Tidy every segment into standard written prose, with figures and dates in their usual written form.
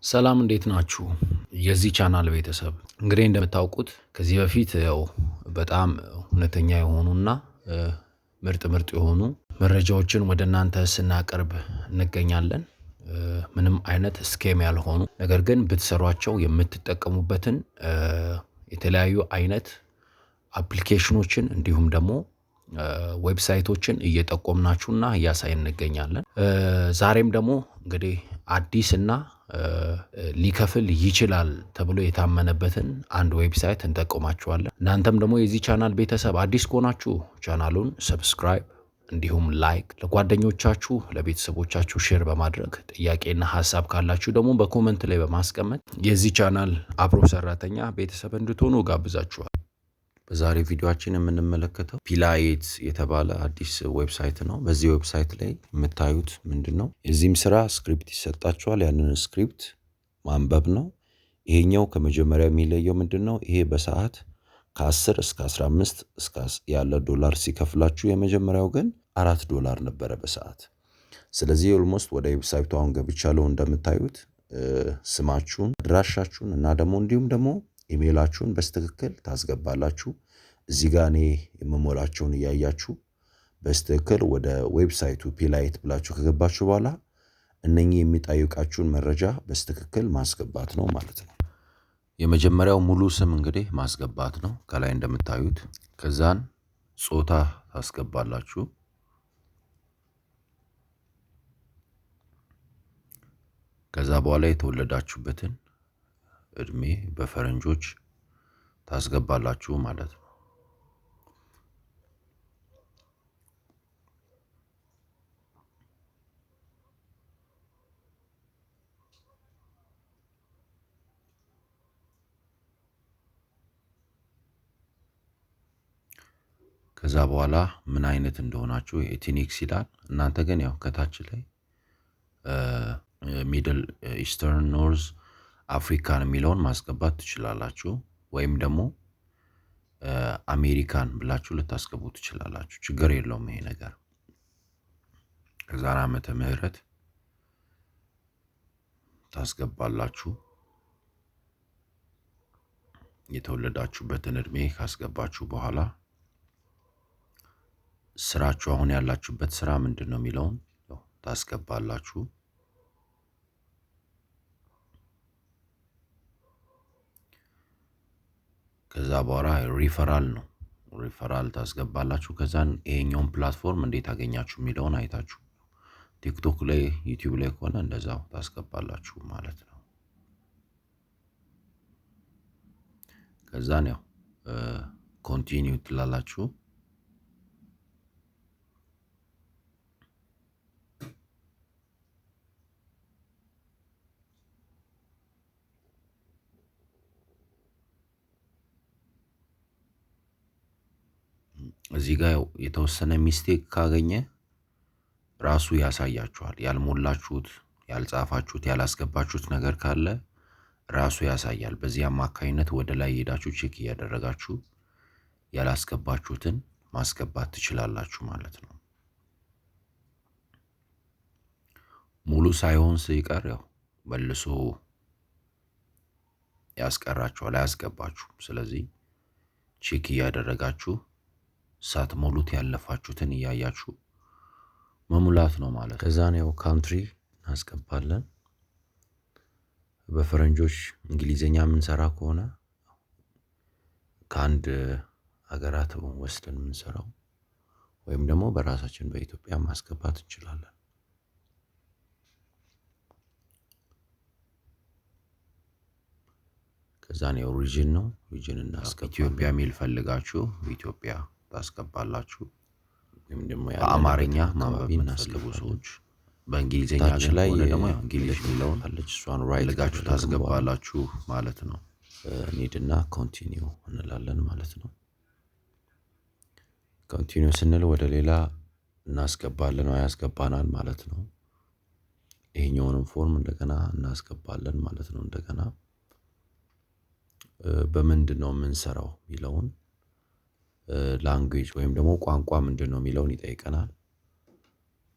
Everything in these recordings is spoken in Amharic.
ሰላም፣ እንዴት ናችሁ? የዚህ ቻናል ቤተሰብ፣ እንግዲህ እንደምታውቁት ከዚህ በፊት ያው በጣም እውነተኛ የሆኑና ምርጥ ምርጥ የሆኑ መረጃዎችን ወደ እናንተ ስናቀርብ እንገኛለን። ምንም አይነት scam ያልሆኑ፣ ነገር ግን ብትሰሯቸው የምትጠቀሙበትን የተለያዩ አይነት application ኖችን እንዲሁም ደግሞ website ኦችን እየጠቆምናችሁና እያሳየን እንገኛለን። ዛሬም ደግሞ እንግዲህ አዲስና ሊከፍል ይችላል ተብሎ የታመነበትን አንድ website እንጠቁማችኋለን። እናንተም ደግሞ የዚህ ቻናል ቤተሰብ አዲስ ከሆናችሁ ቻናሉን subscribe እንዲሁም like፣ ለጓደኞቻችሁ ለቤተሰቦቻችሁ share በማድረግ፣ ጥያቄና ሀሳብ ካላችሁ ደግሞ በ comment ላይ በማስቀመጥ የዚህ ቻናል አብሮ ሰራተኛ ቤተሰብ እንድትሆኑ ጋብዛችኋል። በዛሬ ቪዲዮአችን የምንመለከተው ፒላየት የተባለ አዲስ website ነው። በዚህ website ላይ የምታዩት ምንድን ነው? የዚህም ስራ script ይሰጣችኋል። ያንን script ማንበብ ነው። ይሄኛው ከመጀመሪያው የሚለየው ምንድን ነው? ይሄ በሰዓት ከ10 እስከ 15 እስከ ያለ ዶላር ሲከፍላችሁ የመጀመሪያው ግን 4 ዶላር ነበረ በሰዓት። ስለዚህ almost ወደ website ኡ አሁን ገብቻለሁ። እንደምታዩት ስማችሁን፣ አድራሻችሁን እና ደግሞ እንዲሁም ደግሞ ኢሜይላችሁን በትክክል ታስገባላችሁ። እዚህ ጋር እኔ የምሞላቸውን እያያችሁ በትክክል ወደ website ኡ ፒላይት ብላችሁ ከገባችሁ በኋላ እነኚህ የሚጠይቃችሁን መረጃ በትክክል ማስገባት ነው ማለት ነው። የመጀመሪያው ሙሉ ስም እንግዲህ ማስገባት ነው ከላይ እንደምታዩት። ከዛን ጾታ ታስገባላችሁ። ከዛ በኋላ የተወለዳችሁበትን እድሜ በፈረንጆች ታስገባላችሁ ማለት ነው። ከዛ በኋላ ምን አይነት እንደሆናችሁ ethnics ይላል። እናንተ ግን ያው ከታች ላይ Middle Eastern፣ North African የሚለውን ማስገባት ትችላላችሁ፣ ወይም ደግሞ አሜሪካን ብላችሁ ልታስገቡ ትችላላችሁ። ችግር የለውም ይሄ ነገር። ከዛን ዓመተ ምህረት ታስገባላችሁ። የተወለዳችሁበትን እድሜ ካስገባችሁ በኋላ ስራችሁ፣ አሁን ያላችሁበት ስራ ምንድን ነው የሚለውን ታስገባላችሁ። ከዛ በኋላ ሪፈራል ነው፣ ሪፈራል ታስገባላችሁ። ከዛን ይሄኛውን platform እንዴት አገኛችሁ የሚለውን አይታችሁ ቲክቶክ ላይ፣ ዩቲዩብ ላይ ከሆነ እንደዛው ታስገባላችሁ ማለት ነው። ከዛን ያው continue ትላላችሁ። እዚህ ጋር የተወሰነ mistake ካገኘ ራሱ ያሳያችኋል። ያልሞላችሁት፣ ያልጻፋችሁት፣ ያላስገባችሁት ነገር ካለ ራሱ ያሳያል። በዚህ አማካኝነት ወደ ላይ ሄዳችሁ check እያደረጋችሁ ያላስገባችሁትን ማስገባት ትችላላችሁ ማለት ነው። ሙሉ ሳይሆን ሲቀር ያው መልሶ ያስቀራችኋል፣ አያስገባችሁም። ስለዚህ check እያደረጋችሁ ሳትሞሉት ያለፋችሁትን እያያችሁ መሙላት ነው ማለት ነው። ከዛን ያው country እናስገባለን። በፈረንጆች እንግሊዘኛ የምንሰራ ከሆነ ከአንድ ሀገራት ወስደን የምንሰራው ወይም ደግሞ በራሳችን በኢትዮጵያ ማስገባት እንችላለን። ከዛን ያው region ነው፣ region እናስገባለን። ኢትዮጵያ የሚል ፈልጋችሁ ኢትዮጵያ ታስገባላችሁ። ወይም ደግሞ በአማርኛ ማንበብ የምትፈልጉ ሰዎች፣ በእንግሊዝኛ ታች ግን ላይ ከሆነ ደግሞ ያው English የሚለውን አለች፣ እሷን right ፈልጋችሁ ካደረግን በኋላ ታስገባላችሁ ማለት ነው። እንሂድና continue እንላለን ማለት ነው። Continue ስንል ወደ ሌላ እናስገባለን ወይ ያስገባናል ማለት ነው። ይሄኛውንም form እንደገና እናስገባለን ማለት ነው። እንደገና በምንድን ነው የምንሰራው የሚለውን፣ language ወይም ደግሞ ቋንቋ ምንድን ነው የሚለውን ይጠይቀናል።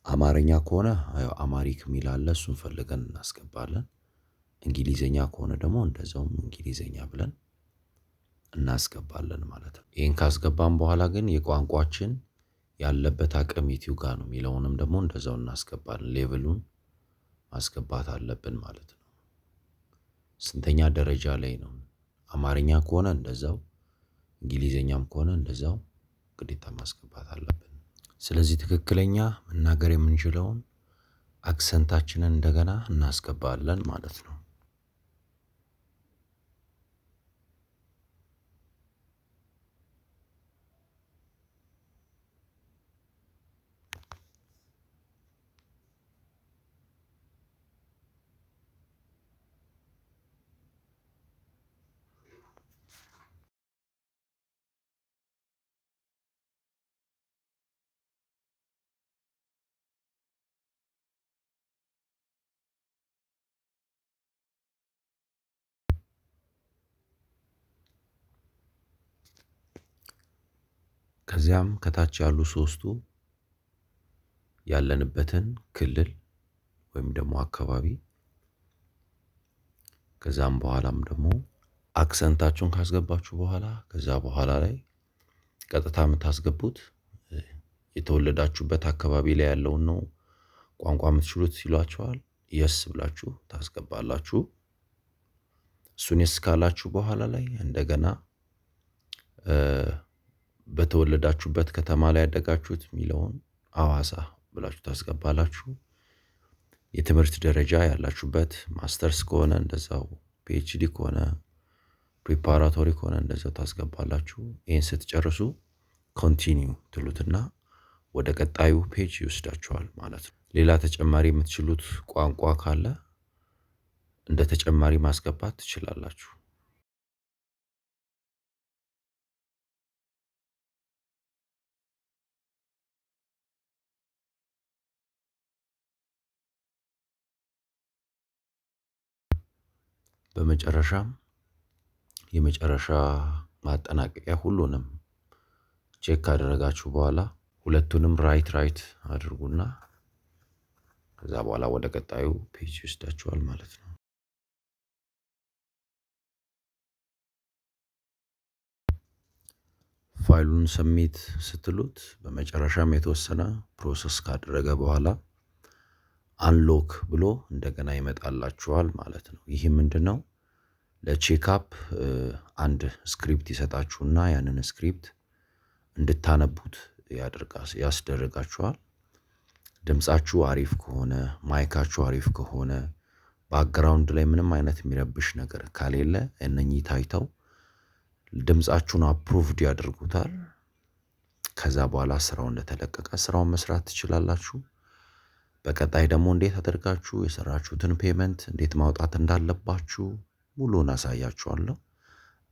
አማርኛ ከሆነ ያው Amharic የሚል አለ፣ እሱን ፈልገን እናስገባለን። እንግሊዘኛ ከሆነ ደግሞ እንደዛውም እንግሊዘኛ ብለን እናስገባለን ማለት ነው። ይህን ካስገባን በኋላ ግን የቋንቋችን ያለበት አቅም የቱ ጋ ነው የሚለውንም ደግሞ እንደዛው እናስገባለን። Level ኡን ማስገባት አለብን ማለት ነው። ስንተኛ ደረጃ ላይ ነው? አማርኛ ከሆነ እንደዛው፣ እንግሊዘኛም ከሆነ እንደዛው ግዴታ ማስገባት አለብን። ስለዚህ ትክክለኛ መናገር የምንችለውን accent ኣችንን እንደገና እናስገባለን ማለት ነው። ከዚያም ከታች ያሉ ሶስቱ ያለንበትን ክልል ወይም ደግሞ አካባቢ፣ ከዛም በኋላም ደግሞ accent ኣችሁን ካስገባችሁ በኋላ ከዛ በኋላ ላይ ቀጥታ የምታስገቡት የተወለዳችሁበት አካባቢ ላይ ያለውን ነው ቋንቋ የምትችሉት ይሏችኋል። Yes ብላችሁ ታስገባላችሁ። እሱን yes ካላችሁ በኋላ ላይ እንደገና በተወለዳችሁበት ከተማ ላይ ያደጋችሁት የሚለውን አዋሳ ብላችሁ ታስገባላችሁ። የትምህርት ደረጃ ያላችሁበት ማስተርስ ከሆነ እንደዛው፣ PhD ከሆነ፣ preparatory ከሆነ እንደዛው ታስገባላችሁ። ይህን ስትጨርሱ continue ትሉትና ወደ ቀጣዩ page ይወስዳችኋል ማለት ነው። ሌላ ተጨማሪ የምትችሉት ቋንቋ ካለ እንደ ተጨማሪ ማስገባት ትችላላችሁ። በመጨረሻም የመጨረሻ ማጠናቀቂያ ሁሉንም check ካደረጋችሁ በኋላ ሁለቱንም right right አድርጉና ከዛ በኋላ ወደ ቀጣዩ page ይወስዳችኋል ማለት ነው። ፋይሉን submit ስትሉት በመጨረሻም የተወሰነ process ካደረገ በኋላ unlock ብሎ እንደገና ይመጣላችኋል ማለት ነው። ይህ ምንድን ነው? ለ checkup አንድ script ይሰጣችሁና ያንን script እንድታነቡት ያስደርጋችኋል። ድምፃችሁ አሪፍ ከሆነ፣ mic ኣችሁ አሪፍ ከሆነ፣ background ላይ ምንም አይነት የሚረብሽ ነገር ከሌለ እነኚህ ታይተው ድምፃችሁን approved ያደርጉታል። ከዛ በኋላ ስራው እንደተለቀቀ ስራውን መስራት ትችላላችሁ። በቀጣይ ደግሞ እንዴት አድርጋችሁ የሰራችሁትን payment እንዴት ማውጣት እንዳለባችሁ ሙሉን አሳያችኋለሁ።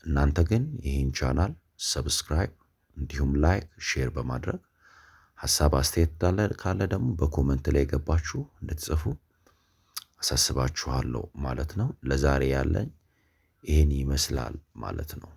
እናንተ ግን ይህን channel subscribe እንዲሁም like፣ share በማድረግ ሀሳብ አስተያየት ካለ ደግሞ በ comment ላይ የገባችሁ እንድትጽፉ አሳስባችኋለሁ ማለት ነው። ለዛሬ ያለኝ ይህን ይመስላል ማለት ነው።